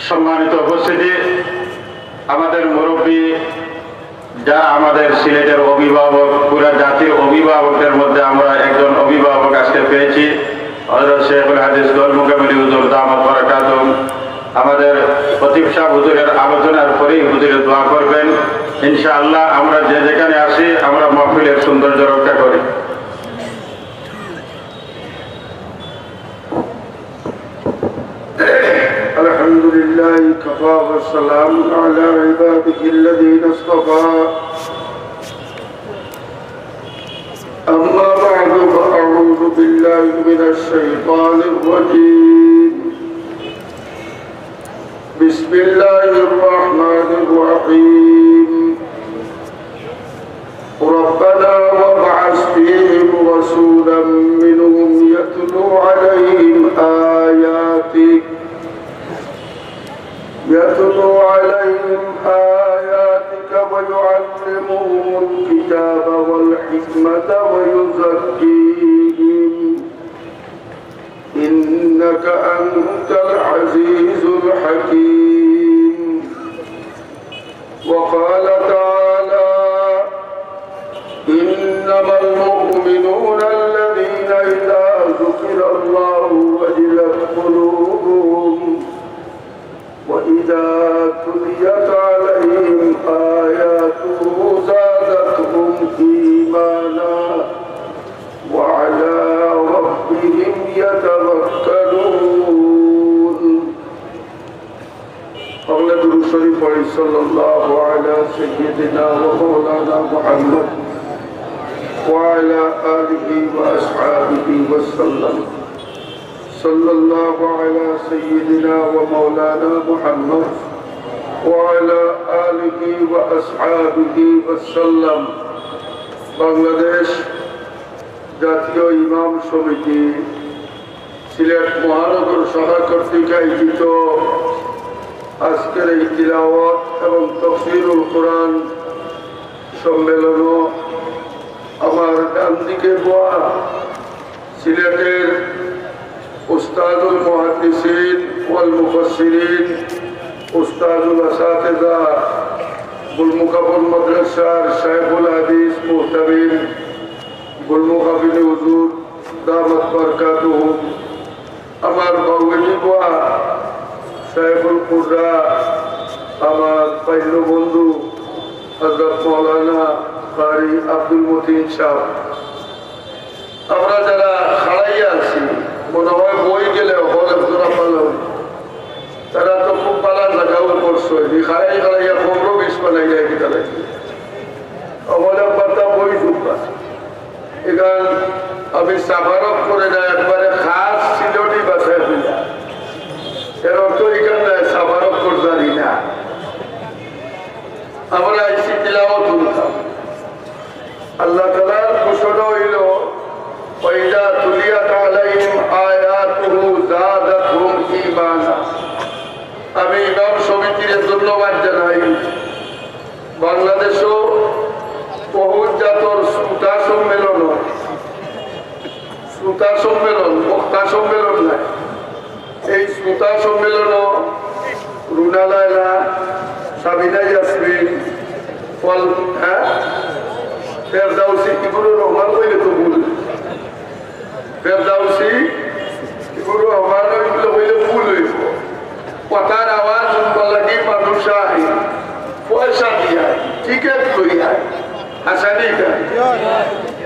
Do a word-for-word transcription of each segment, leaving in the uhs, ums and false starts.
সম্মানিত উপস্থিতি, আমাদের মুরব্বী, যারা আমাদের সিলেটের অভিভাবক, পুরা জাতির অভিভাবকদের মধ্যে আমরা একজন অভিভাবক আজকে পেয়েছি, হযরত শেখুল হাদিস গোলমুকাবিনী হুজুর দামাত বারাকাতুহুম। আমাদের খতিব সাহেব হুজুরের আলোচনার পরেই হুজুরে দোয়া করবেন। ইনশাআল্লাহ, আমরা যে যেখানে আসি, আমরা মাহফিলের সৌন্দর্য রক্ষা করি। الحمد لله كفى والسلام على عباده الذين اصطفى. أما بعد، فأعوذ بالله من الشيطان الرجيم. بسم الله الرحمن الرحيم. ربنا وابعث فيهم رسولا منهم يتلو عليهم آياتك، يتلو عليهم آياتك ويعلمهم الكتاب والحكمة ويزكيهم، إنك أنت العزيز الحكيم. وقال تعالى: إنما المؤمنون الذين إذا ذكر الله وجلت قلوبهم وإذا تليت عليهم آياته زادتهم إيمانا وعلى ربهم يتوكلون. সকলে দুরূদ শরীফ পড়ি, সাল্লাল্লাহু আলা সাইয়্যিদিনা ওয়া মাওলানা মুহাম্মদ ওয়া আলা আলিহি ওয়া আসহাবিহি ওয়া সাল্লাম। সাল্লাল্লাহু আলা সাইয়্যিদিনা ওয়া মাওলানা মুহাম্মদ ওয়া আলা আলিহি ওয়া আসহাবিহি ওয়া সাল্লাম। বাংলাদেশ জাতীয় ইমাম সমিতি সিলেট মহানগর শাখা কর্তৃক আয়োজিত আজকের এই তিলাওয়াত এবং তফসিরুল কোরআন সম্মেলন, আমার ডান দিকে বওয়া সিলেটের উস্তাদুল মুহাদ্দিসিন ওয়াল মুফাসসিরিন, উস্তাদুল আসাতিজা, গুলমুকাবন মাদ্রাসার শাইখুল হাদিস মুহতামিম, গুলমুকাবিনী হুজুর দামাত বারাকাতুহুম, আমার বাউগিনি বওয়া শাইখুল কুররা, আমার পাইন্নু বন্ধু হযরত মাওলানা কারি আব্দুল মতিন সাহেব, আমরা যারা খাড়াইয়া আছি, মনে হয় বই গেলে হলে জোড়া পালো। তারা তো খুব ভালা জাগাও করছে, এই খাড়াই খাড়াইয়া খবরও বিষ বানাই যায় কিতা লাগে। অমলে পাতা বই জুব্বা। এখান আমি সাফারক করে না, একবারে খাস সিলটি ভাষায় কইয়া। এর অর্থ এখান নাই সাফারক করতারি না। আমরা আইছি তিলাওয়াত শুনতাম। আল্লাহ তাআলার ঘোষণা হইল, "ওয়াইদা তুলিয়াত আলাইহিম আয়াতুহু জাদাতহুম ঈমানা।" আমি ইমাম সমিতিরে ধন্যবাদ জানাই। বাংলাদেশও বহুত জাতর শ্রোতা সম্মেলন, শ্রোতা সম্মেলন, বক্তা সম্মেলন নাই। এই শ্রোতা সম্মেলন রুনা লায়লা, সাবিনা ইয়াসমিন, ফল, হ্যাঁ, ফেরদাউসি, ইবনুর রহমান কইলে তো ভুল। ফেরদাউসি, ইবনুর রহমান কইলে ভুল হইব। কথার আওয়াজ শুনবার লাগি মানুষ আয়, পয়সা দিয়া, টিকিট লইয়া, হাসানি খায়।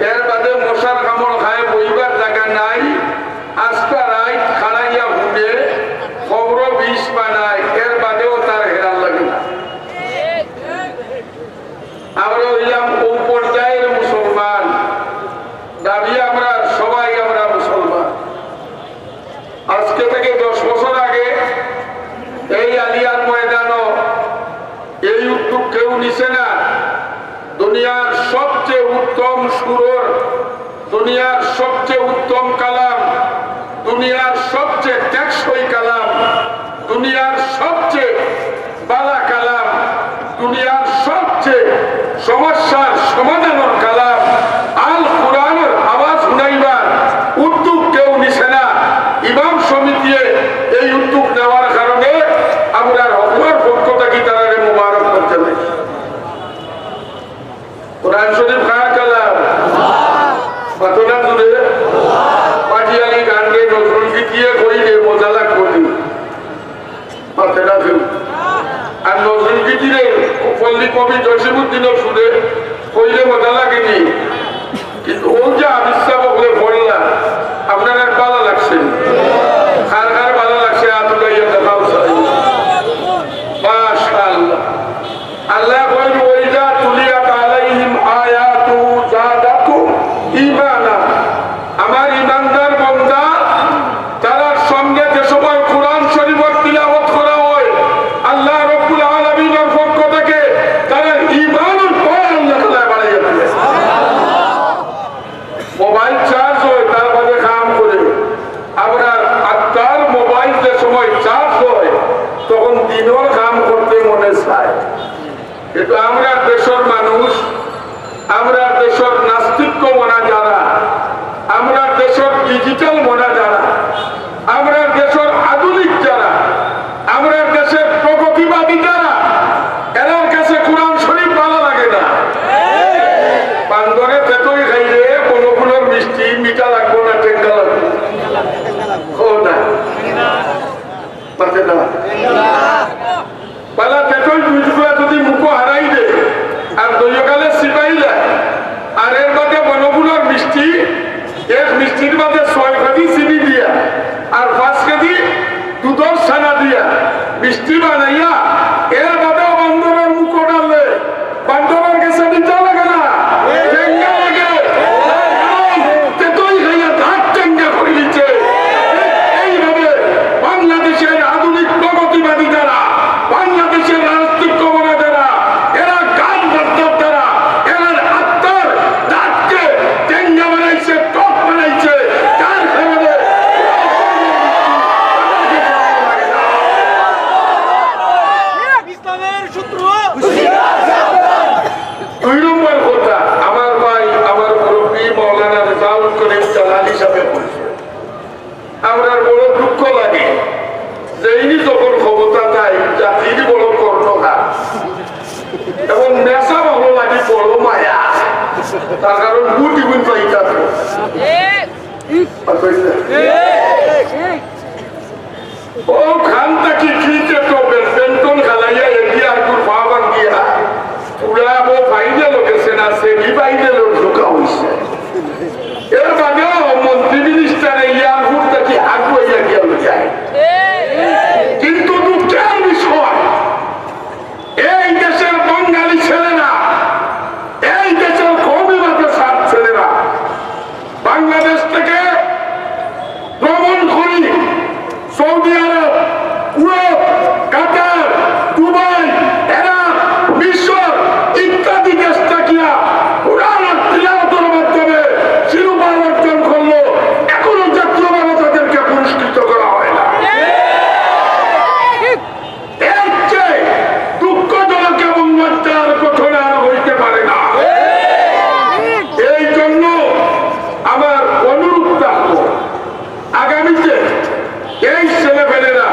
এর বাদে মশার কামড় খায়, বইবার জাগা নাই, আস্তা রাইত খাড়াইয়া হুনে, খবরও বিষ বানায়, এর বাদেও তার হেরান লাগে না। আমরা হইলাম ও পর্যায়ের মুসলমান, দাবি আমরা সবাই আমরা মুসলমান। আজকে থেকে দশ বছর আগে এই আলিয়ার ময়দানও এই উদ্যোগ কেউ নিছে না। দুনিয়ার সবচেয়ে উত্তম সুরর, দুনিয়ার সবচেয়ে উত্তম কালাম, দুনিয়ার সবচেয়ে টেকসই কালাম, দুনিয়ার সবচেয়ে বালা কালাম, দুনিয়ার সবচেয়ে সমস্যার সমাধানর কালাম আল কোরআনর আওয়াজ হুনাইবার উদ্যোগ কেউ নিছে না। ইমাম সমিতিয়ে এই উদ্যোগ নেওয়ার কারণে আমরা কবি জসিমউদ্দিনর সুরে কইলে মজা লাগেনি? কিন্তু অউ যে হাফিজ সাব অকলে পড়লা, আপনারার ভালা লাগছে? কার কার ভালা লাগছে? আত উঠাইয়া দেখাও চাই। মাশাআল্লাহ। আল্লায় কইন, "ওয়াইজা তুলিয়াত আলাইহিম আয়াতুহু জাদাতহুম ঈমানা।" আমার ইমানদার বান্দা, তারার সঙ্গে যে সময় কোরআন শরীফর তিলাওয়াত করা হয়, আল্লাহ রাব্বুল আলামিনের পক্ষ থেকে তারার ইমানর পাওয়ার আল্লাহ তাআলায় বাড়াইয়া দেয়। মোবাইল চার্জ হয়, তার বাদে কাম করে। আপনার আত্মার মোবাইল যে সময় চার্জ হয়, তখন দিনর কাম করতে মনে চায়। কিন্তু আমরার দেশর মানুষ, আমরার দেশর নাস্তিক্য মনা যারা, আমরার দেশর ডিজিটাল মনা যারা, আমরার দেশর আধুনিক যারা, আমরার দেশর প্রগতিবাদী যারা, এরার কাছে কোরআন শরীফ ভালা লাগে না। বান্দরে তেতই খাইলে বনফুলর মিষ্টি মিঠা লাগবো না টেঙ্গা লাগবো? কও না। পারতে না। বালা তেতই দুই টুকরা যদি মুখো হারাই দে, আর দইয়কালে চিবাইলা, আর এর বাদে বনফুলর মিষ্টি, এক মিষ্টির বাদে ছয় কেজি চিনি দিয়া, আর পাঁচ কেজি দুধর ছানা দিয়া মিষ্টি বানাইয়া, এর বাদেও বান্দরর মুখো ঢাললে, বান্দরর গেছে মিঠা লাগে না, টেঙ্গা লাগে। কারণ তেতই খাইয়া দাঁত টেঙ্গা করি দিছে। এইভাবে বাংলাদেশের আধুনিক প্রগতিবাদী যারা, বাংলাদেশের রাজনৈতিক ক্ষমতা যারা, এরা গান বাদ্যর দ্বারা এরার আত্মার দাঁতকে টেঙ্গা বানাইছে, টক বানাইছে, যার কারণে ইসলামের শত্রু। দুই নম্বর কথা, আমার ভাই, আমার মুরব্বী মৌলানা রেজাউল করিম জালালি সাহেব বলছে, আমরার বড় দুঃখ লাগে যে ইনি যখন ক্ষমতা তাই জাতির বড় কর্ণধার এবং নেশা ভালো লাগে বড় মায়া, তার কারণ গুটি গুণ পাইতা তো। ও খান থাকি ক্রিকেট ও ব্যাডমিন্টন খেলাইয়া এগিয়ে আর গুর পা ভাঙ্গিয়া পুরা ও ফাইনাল গেছে না, সেমি ফাইনাল ঢুকা হইছে। এর বাদেও মন্ত্রী মিনিস্টার ইয়ারপুর থাকি আগুয়াইয়া গিয়া যায়। কিন্তু দুঃখের বিষয়, এই দেশের বাঙালি ছেলেরা, এই দেশের কওমি মাদ্রাসার ছেলেরা বাংলাদেশ থেকে ভ্রমণ করি সৌদি আরব, কুয়েত, কাতার, দুবাই, ইরাক, মিশর ইত্যাদি দেশ থাকিয়া কোরআন তিলাওয়াতের মাধ্যমে শিরোপা অর্জন করলো। এখনো জাতীয়ভাবে তাদেরকে পুরস্কৃত করা হয় না। এর চেয়ে দুঃখজনক এবং লজ্জার ঘটনা আর হইতে পারে না। এই জন্য আমার অনুরোধ থাকবো, আগামীতে এই ছেলেপেলেরা,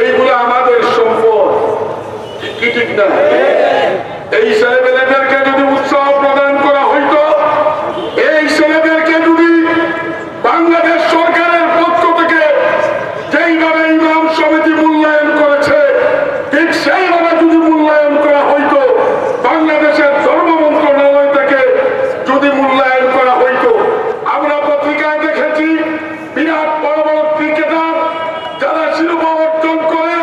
এইগুলো আমাদের সম্পদ, ঠিক কি ঠিক না? এই ছেলেপেলেদেরকে যদি উৎসাহ প্রদান করা হইতো, এই ছেলেদেরকে যদি বাংলাদেশ সরকারের পক্ষ থেকে যেইভাবে ইমাম সমিতি মূল্যায়ন করেছে, ঠিক সেইভাবে যদি মূল্যায়ন করা হইতো, বাংলাদেশের ধর্ম মন্ত্রণালয় থেকে যদি মূল্যায়ন করা হইতো, আমরা পত্রিকায় দেখেছি বিরাট বড় বড় ক্রিকেটার যারা শিরোপা অর্জন করে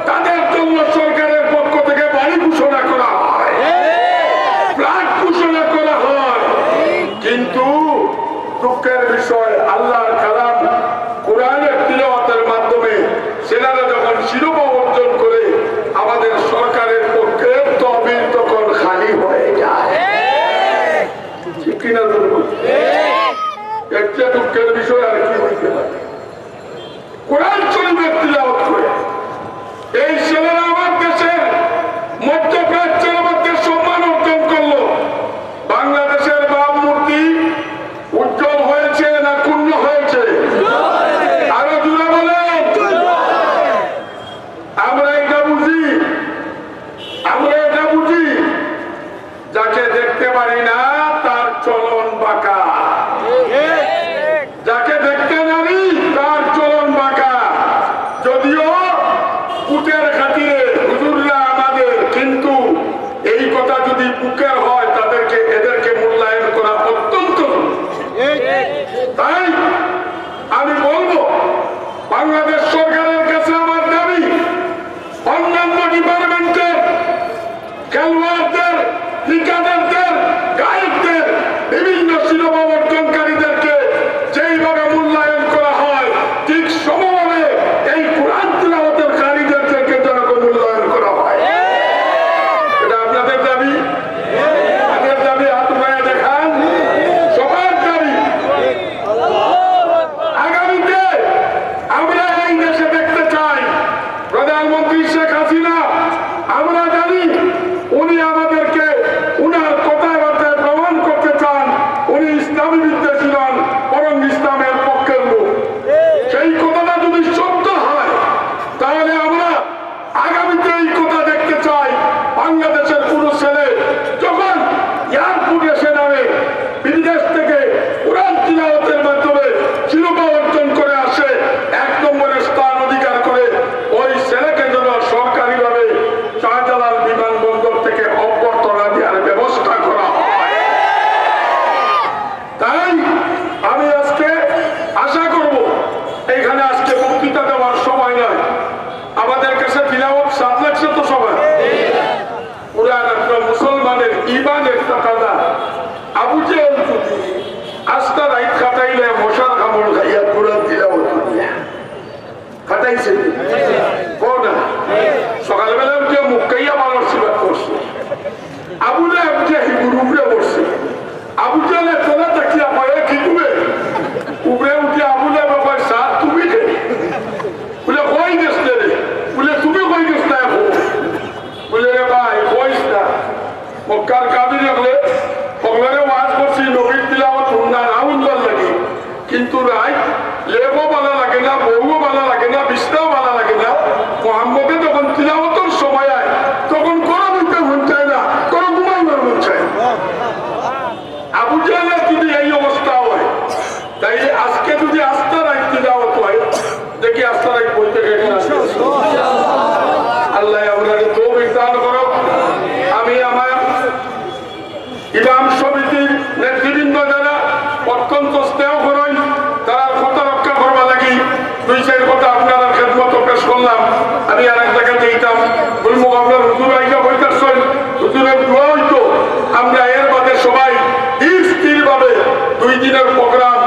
তাদের জন্য সরকারের পক্ষ থেকে বাড়ি ঘোষণা করা হয়, ফ্ল্যাট ঘোষণা করা হয়, কিন্তু দুঃখের বিষয়, আল্লাহর কালাম কোরআনের তিলাওয়াতের মাধ্যমে সেনারা যখন শিরোপা অর্জন করে, আমাদের সরকারের পক্ষে তহবিল তখন খালি হয়ে যায়। ঠিক কিনা বলুন? এর চেয়ে দুঃখের বিষয় আর কি হইতে পারে? কোরআন শরীফের তিলাওয়াত করে এই ছেলেরা আমার দেশের মধ্যপ্রাচ্যের মধ্যে সম্মান অর্জন করলো। বাংলাদেশের ভাবমূর্তি উজ্জ্বল হয়েছে না ক্ষুণ্ণ হয়েছে? আরো জোরে বলেন। আমরা এটা বুঝি, আমরা এটা বুঝি, যাকে দেখতে পারি না তার চলন বাঁকা, যাকে দেখতে নারি তার চলন বাঁকা। যদিও ভোটের খাতিরে হুজুররা আমাদের, কিন্তু এই দরকার হয়, তাদেরকে, এদেরকে মূল্যায়ন করা অত্যন্ত জরুরি। তাই আমি বলবো, বাংলাদেশ সরকারের কাছে আমার দাবি, অন্যান্য ডিপার্টমেন্টের খেলোয়াড়দের, ক্রিকেটারদের, গায়কদের, বিভিন্ন শিরোপা অর্জনকারীদেরকে যেইভাবে মূল্যায়ন করা হয়, ঠিক সমভাবে এই কোরআন তিলাওয়াতের কারীদেরকে যেন মূল্যায়ন করা হয়। এটা আপনাদের দাবি, আমাদের দাবি, হাত উঠাইয়া দেখান, সবার দাবি। আগামীতে আমরা এই দেশে দেখতে চাই প্রধানমন্ত্রী শেখ হাসিনা, আমরা জানি উনি আমাদেরকে উনার কথায় বার্তায় প্রমাণ করতে চান উনি ইসলামী বিদ্বেষী নন, বরং ইসলামের পক্ষের লোক। সেই কথাটা যদি সত্য হয়, তাহলে আমরা আগামীতে এই কথা দেখতে চাই, বাংলাদেশের কোনো ছেলে যখন এয়ারপোর্টে এসে নামে, বিদেশ থেকে কোরআন তিলাওয়াতের মাধ্যমে শিরোপা অর্জন করে আসে, এক নম্বরের স্থান অধিকার করে, ওই ছেলেকে যেন সরকারিভাবে শাহজালাল বিমানবন্দর থেকে অভ্যর্থনা দেওয়ার ব্যবস্থা করা হয়। তাই আমি আজকে আশা করব, এখানে আজকে বক্তৃতা দেওয়ার সময় নয়, আমাদের কাছে তিলাওয়াত স্বাদ লাগছে তো সবার? পুরা রাত্র মুসলমানের ইমানের তাকাদা। আবু জেহেল যদি আস্তা রাইত কাটাইলে মশার কামড় খাইয়া কোরআন তিলাওয়াত করিয়া কাটাইছে। কোন? সকালবেলা উঠে মুখ খাইয়া ভালোর সিবাত করছে। আবু লাহাব যে হিগুর উপরে বসছে। আবু জেহেলে তলা তাকিয়া কয়, "এ কি তুমি?" উপরে উঠে আবু লাহাব কয়, "স্যার, তুমি কে?" বলে, "কই গেছলে রে?" বলে, "তুমি কই গেছলা এখন?" বলে, "রে ভাই, কইস না।" মক্কার কাফির অকলে, অকলরে ওয়াজ করছি, নবীর তিলাওয়াত হুননা, না হুনবার লাগি। কিন্তু রাইত লেপও ভালা লাগে না, বউও ভালা লাগে না, বিছনাও ভালা লাগে না। মোহাম্মদে যখন তিলাওয়াতর সময় আয়, তখন কোনো বইতে মন চায় না, কোনো ঘুমাইবার মন চায় না। আবু জেহেলের যদি এই অবস্থা হয়, তাইলে আজকে যদি আস্তা রাইত তিলাওয়াত হয়, দেখি আস্তা রাইত বইতে গেলে না। আল্লাহ আপনারে তৌফিক দান করো। আমি আমার ইমাম সমিতির নেতৃবৃন্দ যারা অত্যন্ত স্নেহ করেন, তারার কথা রক্ষা করবার লাগি দুই চাইর কথা আপনারার খেদমতো পেশ করলাম। আমি আর এক জায়গায় যাইতাম, বলবো আপনার হুজুর আইয়া বইতেছেন, হুজুরের দোয়া হইতো, আমরা এর বাদে সবাই স্থিরভাবে দুই দিনের প্রোগ্রাম